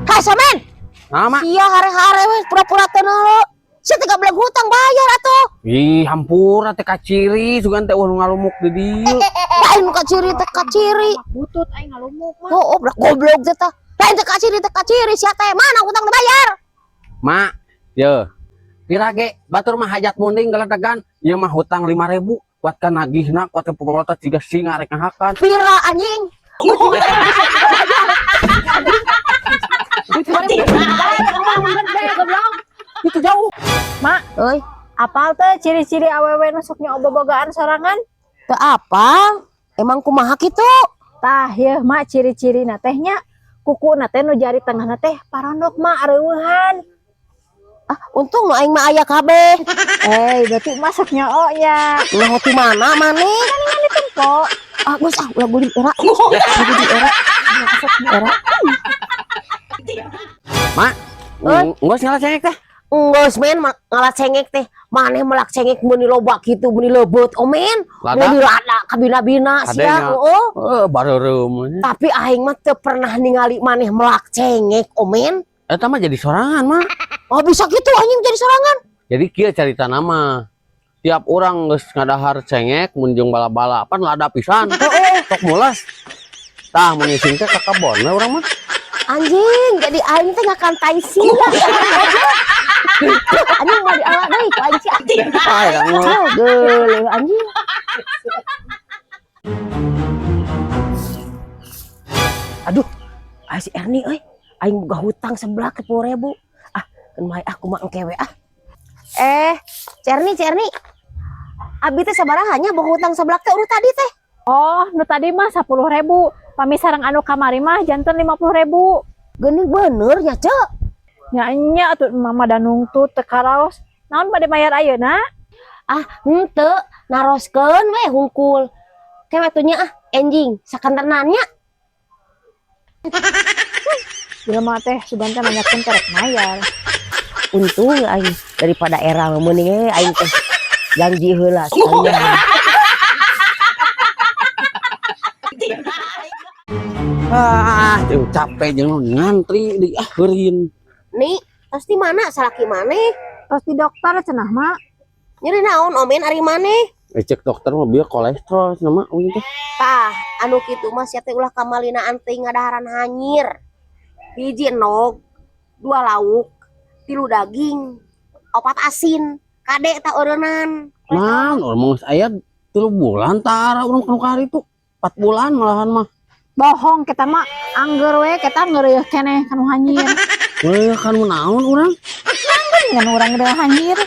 Hai Somen, Nah, Mak. Sia hare-hare we pura-pura teu neuleu. Sia teh gablek hutang bayar atuh. Ih, hampura teh kaciri sugan teh euweuh nu ngalumuk di dieu. Lain nu kaciri teh kaciri. Butut aing ngalumuk mah. Oh, oh, goblok teh tah. Lain teh kaciri teh kaciri sia teh mana hutang dibayar? Mak, ye. Pira ge batur mah hajat munding geledegan, ieu mah hutang 5000 kuat ka nagihna, kuat ka pokokna jiga singa rek ngahakan. Pira anjing? Itu jauh. Mak, Euy, apal teh ciri-ciri awewe nu sok nyoo bobogaan sorangan? Teu apa? Emang kumaha kitu? Tah, yeuh mak ciri-cirina teh nya kukuna teh nu jari tengahna teh parondok mak areueuhan. Ah, untung nu aing mah aya kabeh. Eh, berarti masuk nyoo nya. Nah, ti mana maneh? Kok Ah, geus ah, ulah guling era. Ulah guling era. Era. Mak, Euy. geus ngala cengek teh. Enggeus men ngala cengek teh. Maneh melak cengek meuni loba kitu, meuni leubeut omen. Lada? Meuni lada kabina-bina sia, Kadenya. heeh. Eh, bareureum. Tapi aing mah teu pernah ningali maneh melak cengek omen. Eta mah jadi sorangan, Mak. Oh, bisa gitu anjing jadi sorangan. Jadi kieu carita nama. Tiap orang geus ngadahar cengek mun jeung bala-bala pan lada pisan. Heeh. Sok mulas. Tah mun ngising teh ka kebon we urang mah. Anjing, jadi aing teh ngakan tai sia. Anjing mau diala deui ku aing sia. Ay, kamu. Oh, geuleuh anjing. Aduh, ah si Erni euy, aing boga hutang seblak 10.000. Ah, keun bae ah kumaha engke we ah. Eh, Cerni, Cerni. Abi teh sabaraha nya boga hutang seblak teh urut tadi teh? Oh, nu tadi mah 10.000. Pami sareng anu kamari mah janten 50.000. Geuning bener nya, Cek. Nya nya atuh mama da nungtut teu karaos. Naon bade mayar ayeuna? Ah, henteu, naroskeun we hungkul. Ke we atuh nya ah, enjing sakantenan nya. Jelema teh sugan teh nanyakeun teh rek mayar. Untung aing daripada era meuning we aing teh janji heula sekalian. Ah, jauh capek jeung ngantri di ah heurin. Nih, tos di mana salaki maneh? Tos di dokter cenah mak. Nyeri naon omen ari maneh? Cek dokter mah bieu kolesterol cenah mah euy teh. Tah, anu kitu mah sia teh ulah kamalinaan teuing ngadaharan hanyir. Hiji endog, 2 lauk, 3 daging, 4 asin. Kade tah eureunnan. Naon urang mah geus aya 3 bulan tara urang nu kamari tuh. 4 bulan malahan mah. Bohong kita mah angger we kita ngeureuh keneh kanu hanyir. Weh kan naon urang? Ngan urang geus hanyir.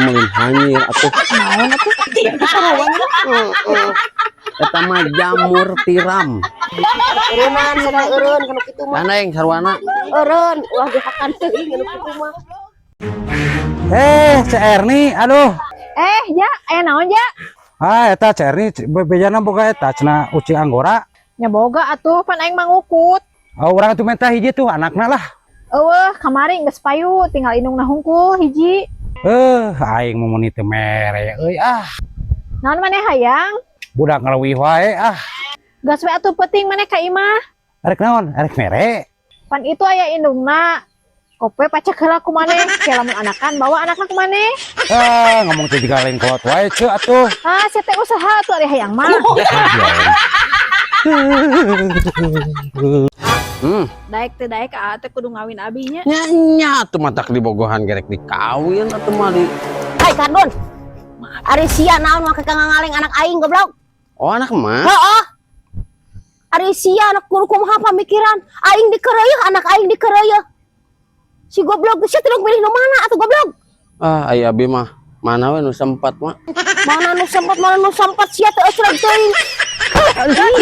Meulin hanyir atuh. Naon atuh? Heeh. Eta mah jamur tiram. Eureunnan sia teh eureun kanu kitu mah. Gandeng sarwana. Eureun ulah dihakan teuing kanu kitu mah. Eh, Cek Erni, aduh. Eh, ja, aya naon ja? Ah, eta Cek Erni bejana boga eta cenah ucing anggora. Nya boga atuh pan aing mangukut. Oh, urang atuh minta hiji tuh anakna lah. Eueuh, kamari geus payu tinggal indungna hungkul hiji. Eh, aing mah mun teu mere euy ah. Naon maneh hayang? Budak ngaleuwih wae ah. Gas we atuh penting maneh ka imah. Arek naon? Arek mere. Pan itu aya indungna. Kope pacek heula ku maneh, ke lamun anakan bawa anakna ku maneh. Ah, ngomong teh jiga lain kolot wae ceu atuh. Ah, sia teh usaha atuh ari hayang mah. Daek teh daek aa teh kudu ngawin abi nya. Nya nya atuh matak dibogohan gerek dikawin atuh mah di. Hai Kardun. Ari sia naon make ka ngangaleng anak aing goblok. Oh, anak mah. Heeh. Ari sia anak kudu kumaha pamikiran. Aing dikeureuyeun anak aing dikeureuyeun. Si goblok sia teh milih nu mana atuh goblok? Ah, ai abi mah mana we nu sempat mah. Mana nu sempat, mana nu sempat sia teh eucreg teuing. Anjing.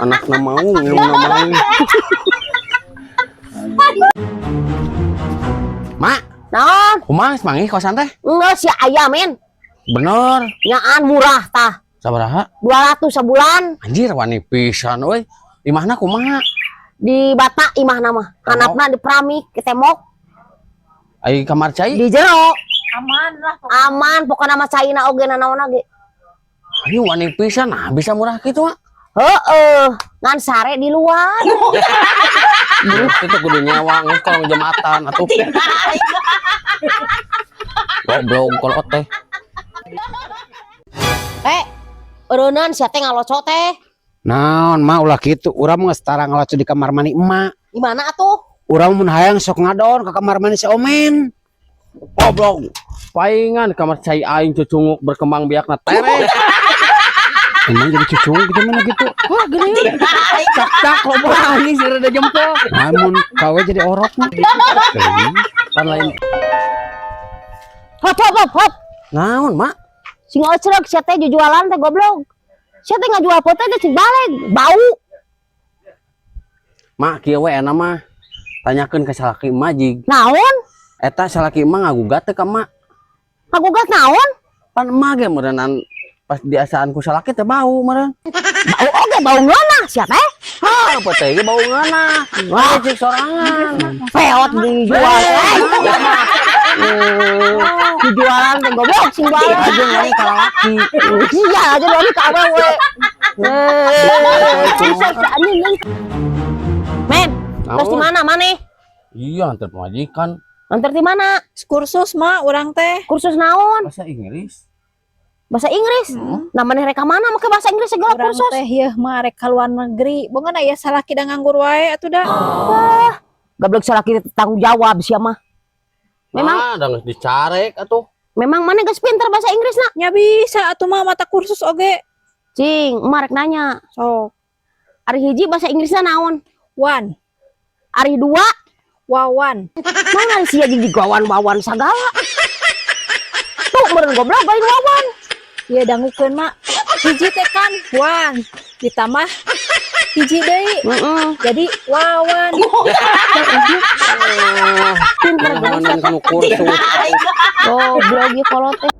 Anakna mau, ngilungna mau. Mak, Naon? kumaha geus manggih kosan teh? Geus sia aya men. Bener. Nyaan murah tah. Sabaraha? 200 sabulan. Anjir wani pisan euy. Imahna kumaha? Di bata imahna mah. Tembok. Hanapna di pramik, di tembok. Ai kamar cai? Di jero. Aman lah pokoknya. Aman pokoknya mah caina oge nanaon ge. Ini wani pisan, nah bisa murah gitu mak. Heeh, ngan sare di luar. Itu kudu nyewa geus kalau jembatan atuh. Goblok kalau teh. Eh, eureunnan sia teh ngaloco teh. Naon mah ulah kitu, urang mah geus tara ngaloco di kamar mandi emak. Di mana atuh? Urang mun hayang sok ngadon ke kamar mandi si Omen. Goblok. Paingan kamar cai aing cucunguk berkembang biakna tere. Emang jadi cucu gitu mana gitu. Wah gini. Cak cak loba anjing si rada jempol. Namun kawe jadi orok mah. Pan lain. Hop hop hop hop. Naon mak? Sing ocrek sia teh jujualan teh goblok. Sia teh ngajual pete teh cing balik, bau. Mak kieu we enak mah. Tanyakeun ke salaki emak jig. Naon? Eta salaki emak ngagugat teh ka emak. Ngagugat naon? Pan emak ge meureunnan pas diasaan ku salaki teh bau meureun. Bau oge bau ngeunah sia teh. Hah, pete ge bau ngeunah. Wah, cik sorangan. Peot dijual. Dijualan teh goblok sing balik. Aja ngomong ka lalaki. Iya aja lagi ka awewe. Eh, bisa anjing. Men, terus di mana maneh? Iya, antar pemajikan. Antar di mana? Kursus mak urang teh. Kursus naon? Bahasa Inggris. Bahasa Inggris. Nah, maneh rek ka mana make bahasa Inggris segala Urang kursus? Teh yeuh mah rek ka luar negeri. Bongan aya salaki da nganggur wae atuh da. Goblok salaki tanggung jawab sia mah. Memang Ah, da geus dicarek atuh. Memang maneh geus pinter bahasa Inggris nak? Nya bisa atuh mah mata kursus oge. Cing, emak rek nanya. Sok. Ari hiji bahasa Inggrisnya naon? One, Ari dua, wawan. Mana sia jadi gawan-wawan sagala. Tuh meureun goblok bari wawan. Ya dangukeun mak. Hiji teh kan one ditambah hiji deui. Jadi wawan. Pinter Mana kanu kursus. Goblok ieu kolot teh.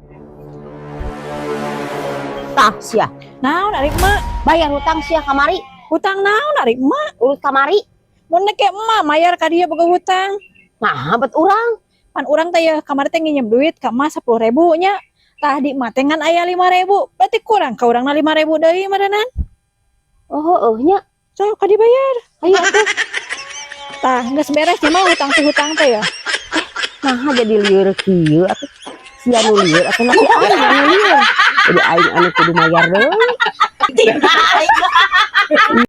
Tah sia, Naon ari emak? Bayar hutang sia kamari, Hutang naon ari emak? Urut kamari. Mun ke emak mayar ka dia boga hutang. Nah, bet urang. Pan urang teh ya kamari teh nginjem duit ka emak 10.000 nya. Tah di emak teh ngan aya 5.000. Berarti kurang ka urangna 5.000 deui meureunnan. Oh, heueuh nya. Sok ka dibayar. Ayo atuh. Tah geus beres nya mah hutang teh hutang teh ya. Nah, jadi lieur kieu atuh. Sia nu lieur atuh laki aing anu lieur. Jadi aing anu kudu mayar deui.